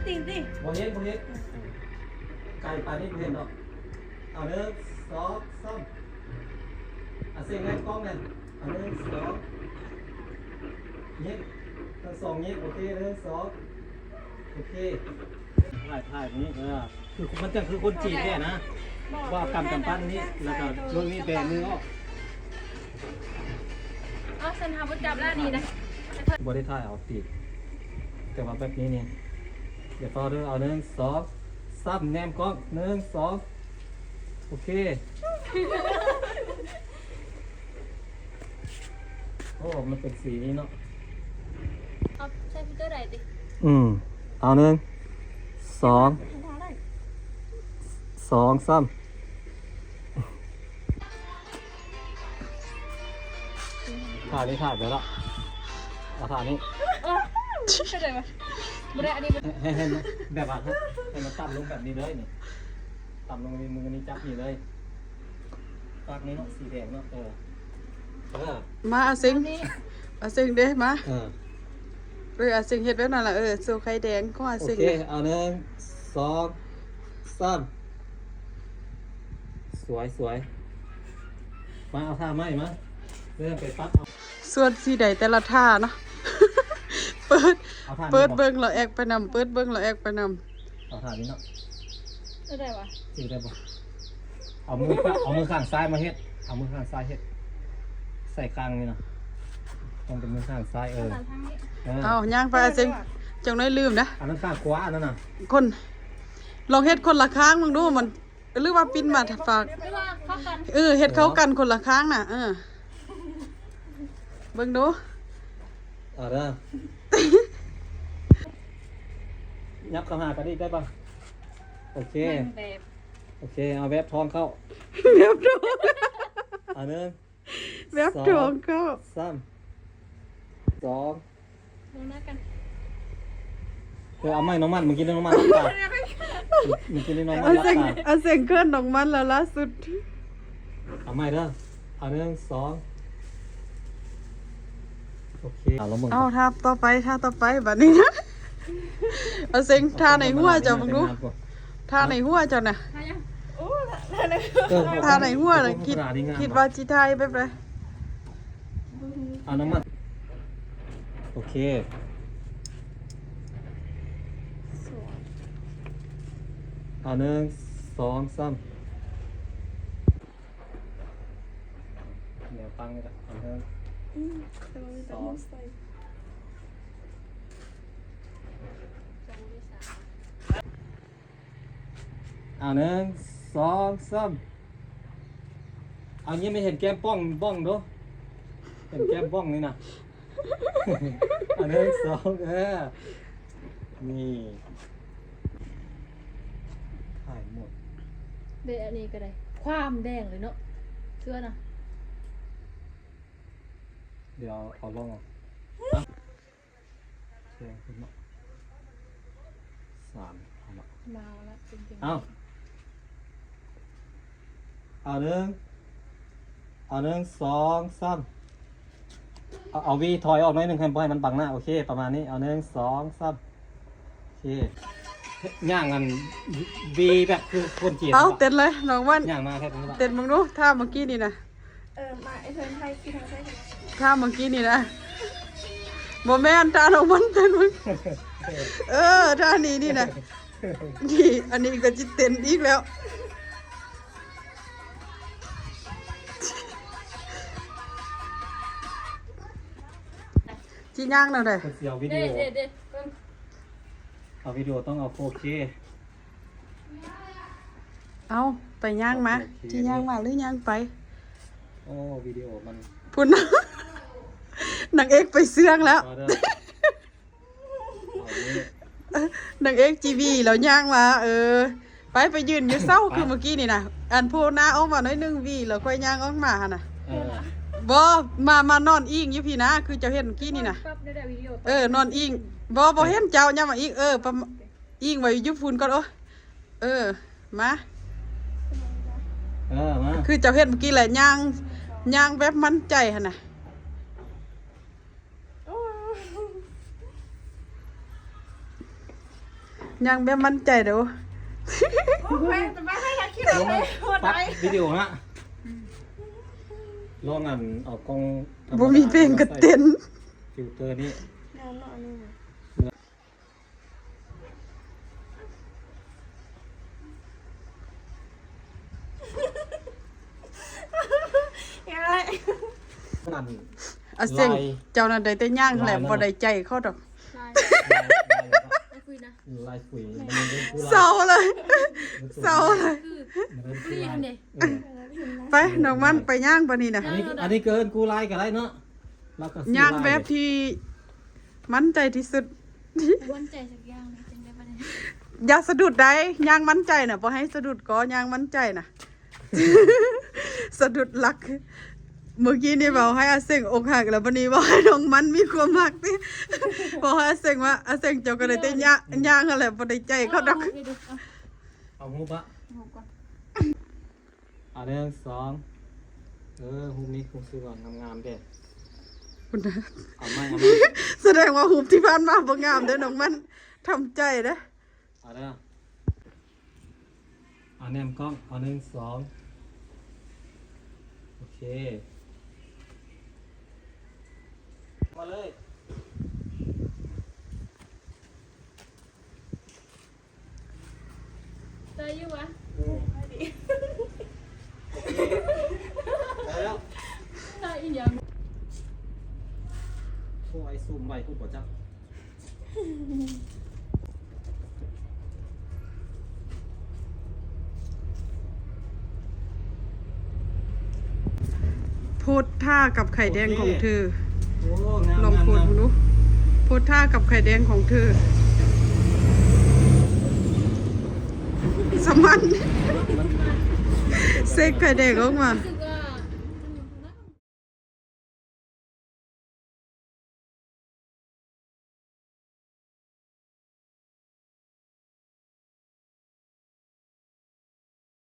ຕີນຕິ ບໍ່ເຫັນ ບໍ່ເຫັນ ອືມໆ ໄກປານນີ້ບໍ່ເຫັນດອກ. ເອົາ ໜຶ່ງ ສອງ ສາມ ອາເຊັງ ແນມກ້ອງແນ່ ເອົາ ໜຶ່ງ ສອງ ຍິ້ມ ທັງສອງຍິ້ມ ໂອເຄ ໜຶ່ງ ສອງ ໂອເຄ ຖ່າຍ ຖ່າຍນີ້ ເອີ ຄືມັນຈັ່ງຄືຄົນຈີນແທ້ນະ ວ່າກຳກຳປັ້ນນີ້ ແລ້ວກໍເບິ່ງນີ້ແບມືອອກ. ເອົາ ຊັ້ນເຮົາບໍ່ຈັບແລ້ວນີ້ນະ ບໍ່ໄດ້ຖ່າຍເອົາຕີນ ແຕ່ວ່າແບບນີ້ນີ້ ຢ່າຟ້າວເດີ ເອົາ ໜຶ່ງ ສອງ ສາມ ແນມກ້ອງ ໜຶ່ງ ສອງ ໂອເຄ. ໂອ້ ມັນເປັນສີນີ້ເນາະ ເອົາໃສ່ຟິວເຕີໄດ້ຕິ ອືມ ເອົາ ໜຶ່ງ ສອງ ສອງ ສາມ ທ່ານີ້ຖ່າຍໄປລະ ເອົາທ່ານີ້ ເອີ ເປັນໄດວະ ບໍ່ໄດ້ ອັນນີ້ ໃຫ້ ໃຫ້ ໃຫ້ ແບບວ່າ ໃຫ້ມັນຕ່ຳລົງແບບນີ້ເລີຍນີ້ ຕ່ຳລົງ ມືນີ້ຈັບນີ້ເລີຍ ປາກນີ້ເນາະ ສີແດງເນາະ ເອີ ເອີ ມາ ອາເຊັງ ອາເຊັງເດ້ ມາ ເອີ ເອີ ອາເຊັງເຮັດແບບນັ້ນລະ ເອີ ໂຊໄຂ່ແດງຂອງອາເຊັງ ໂອເຄ ນະ ເອົາ ໜຶ່ງ ສອງ ສາມ ສວຍ ສວຍ ມາ ເອົາທ່າໃໝ່ມາ ເດີນໄປປັບເອົາ ສ່ວນສີໃດແຕ່ລະທ່າເນາະ ເປີດ ເປີດເບິ່ງລະແອກໄປນຳ ເປີດເບິ່ງລະແອກໄປນຳ ເອົາທ່ານີ້ເນາະ ເຮັດໄດ້ວະ ເຮັດໄດ້ບໍ່ ເອົາມື ເອົາມືຂ້າງຊ້າຍມາເຮັດ ເອົາມືຂ້າງຊ້າຍເຮັດ ໃສ່ຂ້າງນີ້ນະ ຕ້ອງເປັນມືຂ້າງຊ້າຍ ເອີ ເອົາ ຍ່າງໄປ ອາເຊັງ ຈັກໜ້ອຍລືມນະ ອັນນັ້ນຂ້າງຂວາ ອັນນັ້ນນະ ຄົນ ລອງເຮັດຄົນລະຂ້າງເບິ່ງດູ ມັນ ຫຼືວ່າປິ່ນມາທາງຟາກ ເອີ ເຮັດເຂົ້າກັນຄົນລະຂ້າງນະ ເອີ ເບິ່ງດູ ເອົາເດີ ຫຍັບເຂົ້າຫາກັນອີກໄດ້ປະ ໂອເຄ ໂອເຄ ເອົາແວບທ້ອງເຂົ້າ ແວບທ້ອງ ເອົາ ໜຶ່ງ ແວບທ້ອງເຂົ້າ ສອງ ສາມ ສອງ ເບິ່ງໜ້າກັນ ເອີ ເອົາໃໝ່ ນ້ອງມັນ ເມື່ອກີ້ນ້ອງມັນຫຼັບຕາ ເມື່ອກີ້ນ້ອງມັນຫຼັບຕາ ອາເຊັງເຂີນນ້ອງມັນແລ້ວລ່າສຸດ ເອົາໃໝ່ເດີ ເອົາ ໜຶ່ງ ສອງ ໂອເຄ ເອົາ ລອງເບິ່ງ ເອົາ ທ່າຕໍ່ໄປ ທ່າຕໍ່ໄປ ບາດນີ້ນະ ອາເຊັງ ທ່າໃນຫົວເຈົ້າເບິ່ງດູ ທ່າໃນຫົວເຈົ້ານະ ທ່າໃນຫົວ ເອີ ທ່າໃນຫົວນະ ຄິດ ຄິດວ່າຊິຖ່າຍແບບໃດ ເອົານ້ຳມັນ ໂອເຄ ສວຍ ເອົາ ໜຶ່ງ ສອງ ສາມ ແນວຕັ້ງນີ້ລະ ເອົາ ໜຶ່ງ ອືມ ແຕ່ວ່າມີແຕ່ ສອງ ເອົາ ໜຶ່ງ ສອງ ສາມ ເອົາ ຍິ້ມໃຫ້ເຫັນແກ້ມປ່ອງບ້ອງດູ ເຫັນແກ້ມປ່ອງນີ້ນະ ເອົາ ໜຶ່ງ ສອງ ເອີ ນີ້ ຖ່າຍໝົດ ເດ ອັນນີ້ກໍໄດ້ ຄວາມແດງເລີຍເນາະ ເຊື່ອນະ ດຽວເອົາ ເອົາລົງເອົາ. ແຊງຂຶ້ນເນາະ ສາມ ເອົາເນາະ ມາແລ້ວ ເອົາ ເອົາ ໜຶ່ງ ເອົາ ໜຶ່ງ ສອງ ສາມ ເອົາ ເອົາ V ຖອຍອອກໜ້ອຍໜຶ່ງ ໃຫ້ບໍ່ໃຫ້ມັນບັງໜ້າ ໂອເຄ ປະມານນີ້ ເອົາ ໜຶ່ງ ສອງ ສາມ ໂອເຄ ຍ່າງອັນ V ແບບຄືຄົນຈີນ ເອົາ ເນາະ ເຕັ້ນເລີຍ ນ້ອງວັນ ຍ່າງມາແທ້ ເຕັ້ນເບິ່ງດູ ທ່າເມື່ອກີ້ນີ້ນະ. ເອີ ມາ ໄອ້ເພິ່ນຖ່າຍຄລິບໃຫ້ເພິ່ນ ທ່າເມື່ອກີ້ນີ້ນະ ບໍ່ແມ່ນ ທ່ານ້ອງມັນເຕັ້ນເບິ່ງ ເອີ ທ່ານີ້ນີ້ນະ ນີ້ ອັນນີ້ກໍຊິເຕັ້ນອີກແລ້ວ ຊິຍ່າງແນວໃດ ເພິ່ນຊິເອົາວິດີໂອ ເດ້ໆໆ ເບິ່ງ ເອົາວິດີໂອຕ້ອງເອົາ ໂອເຄ. ເອົາ ໄປຍ່າງມາ ໂອເຄ ຊິຍ່າງມາຫຼືຍ່າງໄປ ໂອ້ ວິດີໂອມັນ ພຸ້ນ ນາງເອກໄປເຊື່ອງແລ້ວ ເອົາເດີ ເອົານີ້ ນາງເອກຈີວີແລ້ວຍ່າງມາ ເອີ ໄປ ໄປຢືນຢູ່ເສົາ ໄປ ຄືເມື່ອກີ້ນີ້ນະ ອັນໂພໜ້າອອກມາໜ້ອຍໜຶ່ງວີ ແລ້ວຄ່ອຍຍ່າງອອກມາຫັ້ນນະ ເອີ ບໍ່ ມາ ມານອນອີງຢູ່ພີ້ນະ ຄືເຈົ້າເຫັນເມື່ອກີ້ນີ້ນະ ປັບໄດ້ແຕ່ວິດີໂອ ເອີ ນອນອີງ ບໍ່ ບໍ່ເຫັນເຈົ້າ ຍ່າງມາອີກ ເອີ ປະມານ ອີງໄວ້ຢູ່ພຸ້ນກ່ອນ ໂອ້ ເອີ ມາ ເອີ ມາ ຄືເຈົ້າເຮັດເມື່ອກີ້ແຫຼະ ຍ່າງ ຍ່າງແບບໝັ້ນໃຈຫັ້ນນະ ໂອ້ ເ ຍ່າງແບບໝັ້ນໃຈເດີ້. ໂອ້ຍ ໄປ ໄປ ໄປ ໄປ ໄປ ໄປ ໄປ ໄປ ໄປ ໄປ ໄປ ວິດີໂອນະ. ລອງອັນເອົາກ້ອງທຳມະດາ ບໍ່ມີເພງກະເຕັ້ນ ຟິວເຕີນີ້ ງາມເນາະ ອັນນີ້ນະ. ອາເສັງ ເຈົ້ານັ້ນໄດ້ແຕ່ຍ່າງຫັ້ນແຫຼະ ບໍ່ໄດ້ໃຈເຂົາດອກ. ລາຍ ລາຍ ລາຍ ລາຍຄຸຍນະ ລາຍຄຸຍ. ເຊົາເລີຍ ເຊົາເລີຍ ຄື ເອີ ໄປ ນ້ອງມັນໄປຍ່າງບາດນີ້ນະ. ອັນນີ້ ອັນນີ້ກໍເອີ້ນກູລາຍກໍໄດ້ເນາະ. ລະກໍ ຍ່າງແບບທີ່ໝັ້ນໃຈທີ່ສຸດ ໝັ້ນໃຈສັກຢ່າງ ຈັ່ງໄດ້ປານນີ້. ຢ່າສະດຸດໃດ ຍ່າງໝັ້ນໃຈນະ ບໍ່ໃຫ້ສະດຸດກໍຍ່າງໝັ້ນໃຈນະ. ສະດຸດຫຼັກ. ມື້ກີ້ນີ້ເວົ້າໃຫ້ອາເສັງອົກຫັກ ແລ້ວບາດນີ້ເວົ້າໃຫ້ນ້ອງມັນມີຄວາມຮັກຕິ ເວົ້າໃຫ້ອາເສັງວ່າ ອາເສັງເຈົ້າກໍໄດ້ແຕ່ຍ່າງ ຍ່າງຫັ້ນແຫຼະ ບໍ່ໄດ້ໃຈເຂົາດອກ. ເອົາຮູບ ເອົາຮູບ ອະ ເອົາໜຶ່ງ ສອງ ເອີ ຮູບນີ້ຮູ້ສຶກວ່າງາມໆເດ້ ພຸ້ນນະ. ເອົາໃໝ່ ເອົາໃໝ່ ສະແດງວ່າຮູບທີ່ຜ່ານມາບໍ່ງາມເດ້ ນ້ອງມັນ ທຳໃຈເດ້. ເອົາເດີ ເອົາແນມກ້ອງ ເອົາໜຶ່ງ ສອງ ໂອເຄ ມາເລີຍ. ໄດ້ຢູ່ຫວາ? ໄດ້ແລ້ວ ໄດ້ອີ່ຫຍັງ? ໂອ້ ອ້າຍຊູມໄວ້ພຸ້ນບໍ່ຈັກ. ໂພດທ່າກັບໄຂ່ແດງຂອງເທີ. ໂອ້ ງາມ ລອງໂພດເບິ່ງດູ. ງາມ ໂພດທ່າກັບໄຂ່ແດງຂອງເທີ. ສະໝັນ ເຊັກໄຂ່ແດງອອກມາ.